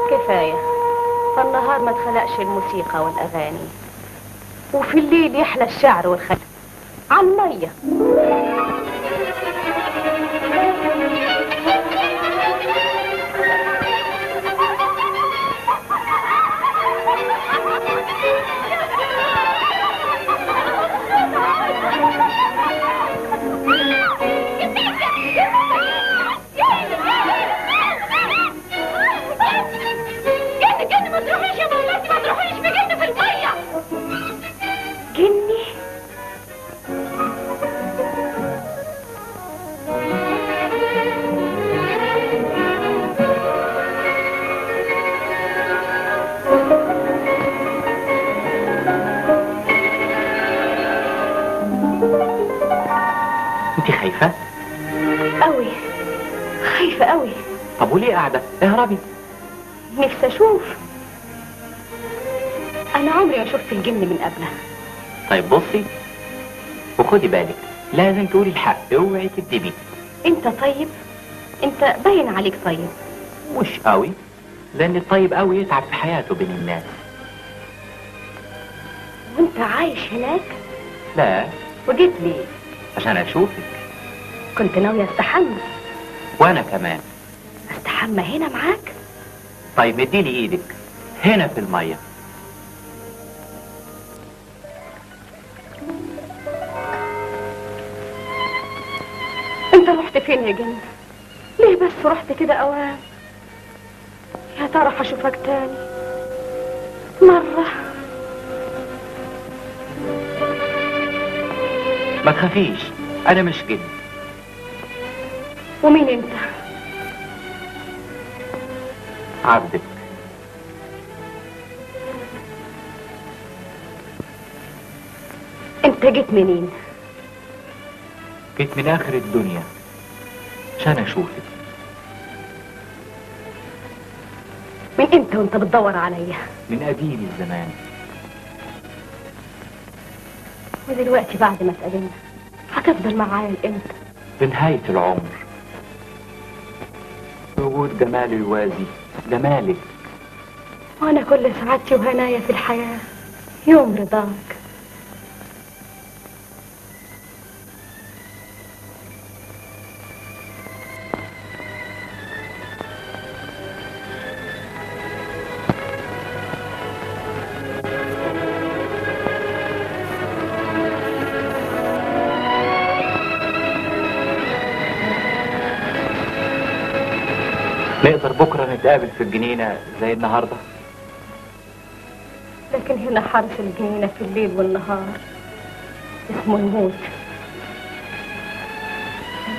كفاية، فالنهار ما تخلقش الموسيقى والأغاني، وفي الليل يحلى الشعر والخل على المية. انت خايفة؟ قوي، خايفة قوي. طب وليه قاعدة؟ اهربي. نفسي اشوف. انا عمري ما شفت الجن من قبلها. طيب بصي وخدي بالك، لازم تقولي الحق، اوعي تكدبي. انت طيب؟ انت باين عليك طيب. مش قوي، لان الطيب قوي يتعب في حياته بين الناس. وانت عايش هناك؟ لا. وجيت ليه؟ عشان اشوفك. كنت ناوية استحمى. وانا كمان. استحمى هنا معاك؟ طيب اديلي ايدك هنا في المية. انت رحت فين يا جن؟ ليه بس رحت كده اوام؟ يا ترى هشوفك تاني مرة؟ ما تخافيش، انا مش جن. ومين انت؟ عبدك. انت جيت منين؟ جيت من اخر الدنيا عشان اشوفك. من امتى وانت بتدور عليا؟ من قديم الزمان. ودلوقتي بعد ما اتقابلنا هتفضل معايا لامتى؟ لنهاية العمر. وجود جمال يوازي جمالك. وانا كل سعادتي وهنايا في الحياة يوم رضاك. نقدر بكرة نتقابل في الجنينة زي النهاردة؟ لكن هنا حارس الجنينة في الليل والنهار اسمه الموت.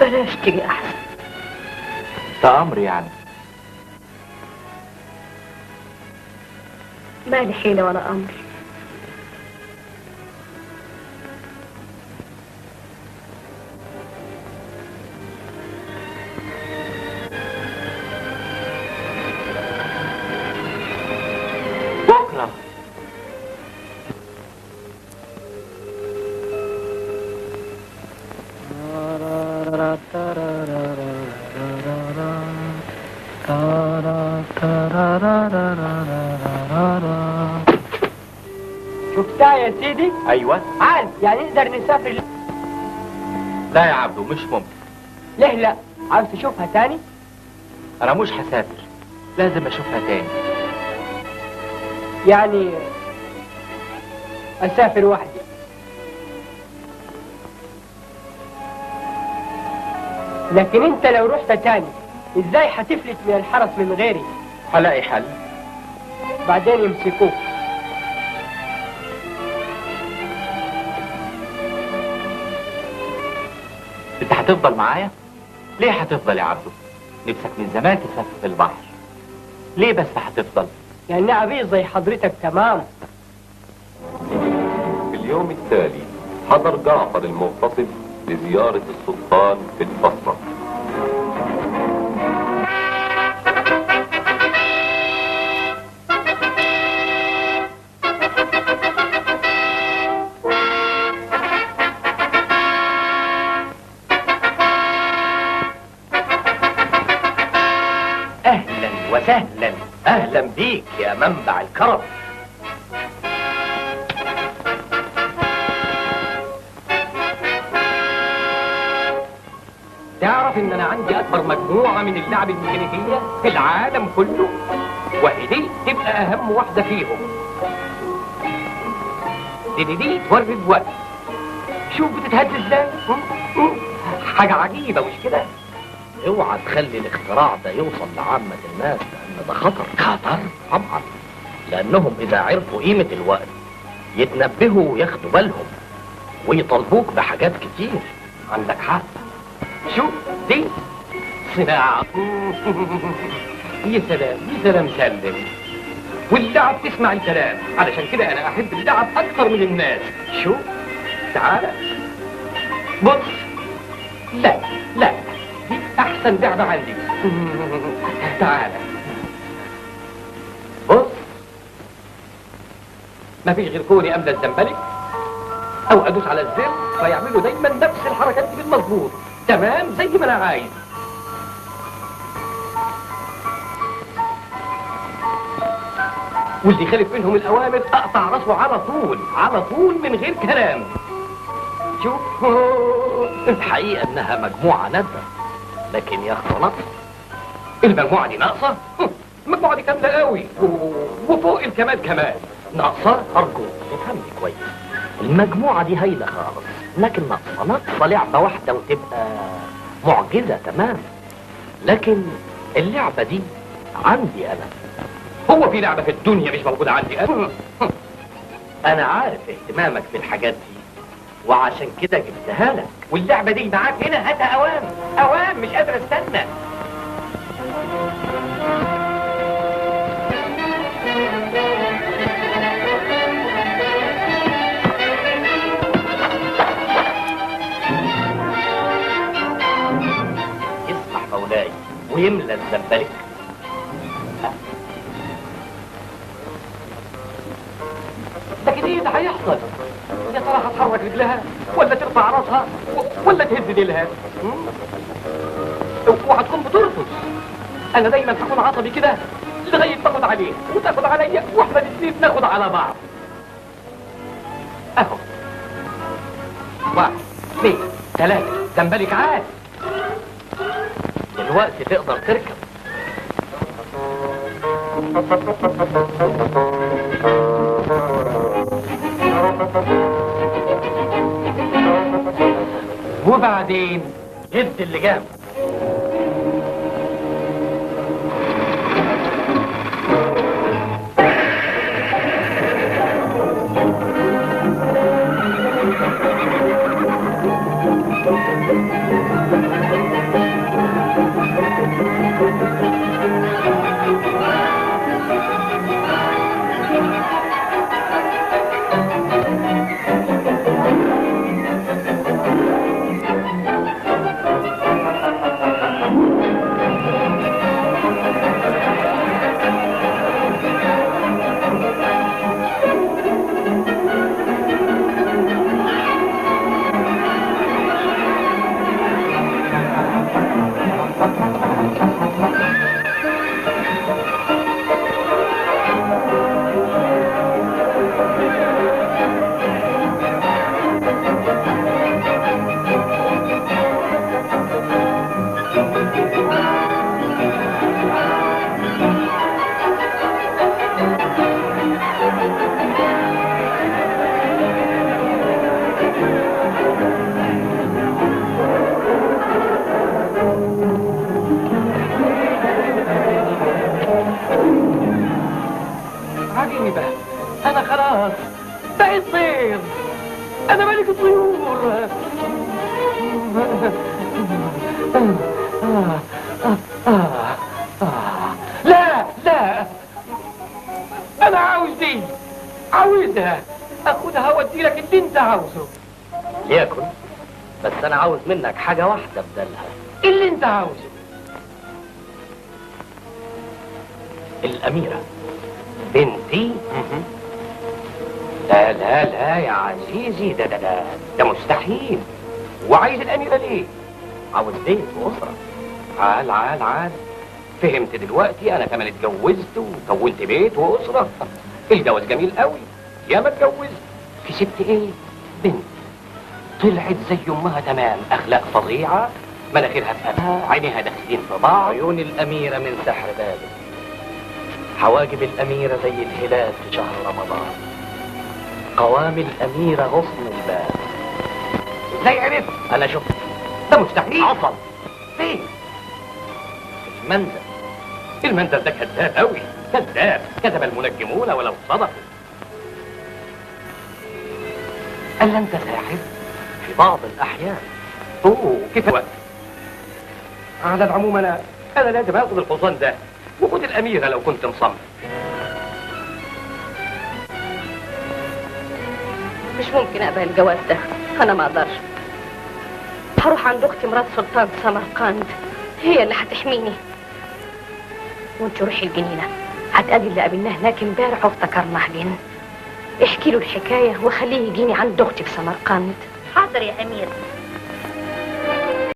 بلاش تيجي أحسن. ده أمر يعني. مالي حيلة ولا أمر. شفتها يا سيدي؟ ايوه. عال يعني نقدر نسافر؟ لا يا عبدو مش ممكن. ليه لا؟ عاوز تشوفها تاني؟ انا مش هسافر، لازم اشوفها تاني. يعني اسافر وحدي؟ لكن انت لو رحت تاني ازاي هتفلت من الحرس من غيري؟ هلاقي حل. بعدين يمسكوك. انت هتفضل معايا؟ ليه هتفضل يا عبدو؟ نفسك من زمان تسافر في البحر، ليه بس هتفضل؟ لأن عبيط زي حضرتك. تمام. في اليوم التالي حضر جعفر المغتصب لزيارة السلطان في البصرة. وسهلا، اهلا بيك يا منبع الكرم. تعرف ان انا عندي اكبر مجموعة من اللعب الميكانيكية في العالم كله، وهي دي تبقى اهم واحدة فيهم. دي تورد وقت. شوف بتتهز ازاي، حاجة عجيبة مش كده؟ اوعى تخلي الاختراع ده يوصل لعامة الناس، لان ده خطر. خطر طبعا، لانهم اذا عرفوا قيمة الوقت يتنبهوا وياخدوا بالهم ويطالبوك بحاجات كتير. عندك حق. شوف دي صناعة. يا سلام يا سلام سلم. واللعب تسمع الكلام، علشان كده انا احب اللعب اكتر من الناس. شوف تعالى بص، لا لا دي احسن لعبة عندي. تعالى بص، ما فيش غير كوني املى الزنبلك او ادوس على الزر فيعملوا دايما نفس الحركات دي بالمظبوط، تمام زي ما انا عايز. واللي خالف منهم الاوامر اقطع راسه على طول على طول من غير كلام. شوف الحقيقة انها مجموعة نادرة، لكن يا اخي ناقصه. المجموعة دي ناقصه؟ المجموعة دي كاملة قوي وفوق الكمال كمان. ناقصه؟ ارجو افهمني كويس، المجموعة دي هايلة خالص، لكن ناقصه، ناقصه لعبه واحدة وتبقى معجزه تمام. لكن اللعبة دي عندي انا. هو في لعبه في الدنيا مش موجودة عندي انا؟ انا عارف اهتمامك بالحاجات دي وعشان كده جبتها لك. واللعبة دي معاك هنا، هاتها اوام اوام، مش قادر استنى. يسمح مولاي ويملى الزنبلك. لكن ايه اللي هيحصل؟ يا ترى هتحرك رجلها ولا ترفع راسها ولا تهز ديلها؟ وهتكون بترقص. انا دايما هكون عصبي كده لغاية ما اخد عليها وتاخد عليا، واحنا الاثنين ناخد على بعض. اهو 1 2 3 زنبلك عاد. دلوقتي تقدر تركب. وبعدين جد اللجام. عجيبة، أنا خلاص بقيت طير، أنا ملك الطيور. لا لا، أنا عاوز دي، عاوزها، أخدها وأدي لك اللي أنت عاوزه. ليكن، بس أنا عاوز منك حاجة واحدة بدلها. اللي أنت عاوزه. الأميرة بنتي؟ لا لا لا يا عزيزي، ده ده ده ده مستحيل. وعايز الأميرة ليه؟ عاوز بيت وأسرة. عال عال عال، فهمت دلوقتي؟ انا كمان اتجوزت وكونت بيت واسره. الجواز جميل قوي. يا ما اتجوزت، كسبت ايه؟ بنت طلعت زي امها تمام، اخلاق فظيعة، مناخيرها في قفاها، عينيها داخلين في بعض. عيون الأميرة من سحر بابل، حواجب الأميرة زي الهلال في شهر رمضان، قوام الأميرة غصن الباب. ازاي عرفت؟ أنا شفت. ده مستحيل. حصل. فين؟ في المنزل. المنزل ده كذاب قوي، كذاب، كذب المنجمون ولو صدقوا. ألا أنت ساحر؟ في بعض الأحيان. أوه، كيف وقت؟ على العموم أنا لازم آخد الحصان ده وخد الأميرة لو كنت مصمم. مش ممكن أقبل الجواز ده، أنا ما أقدرش. هروح عند أختي مرات سلطان سمرقند، هي اللي هتحميني. وانت روحي الجنينة، هتقابل اللي قابلناه هناك امبارح وافتكرناه جن. احكي له الحكاية وخليه يجيني عند أختي في سمرقند. حاضر يا أميرة،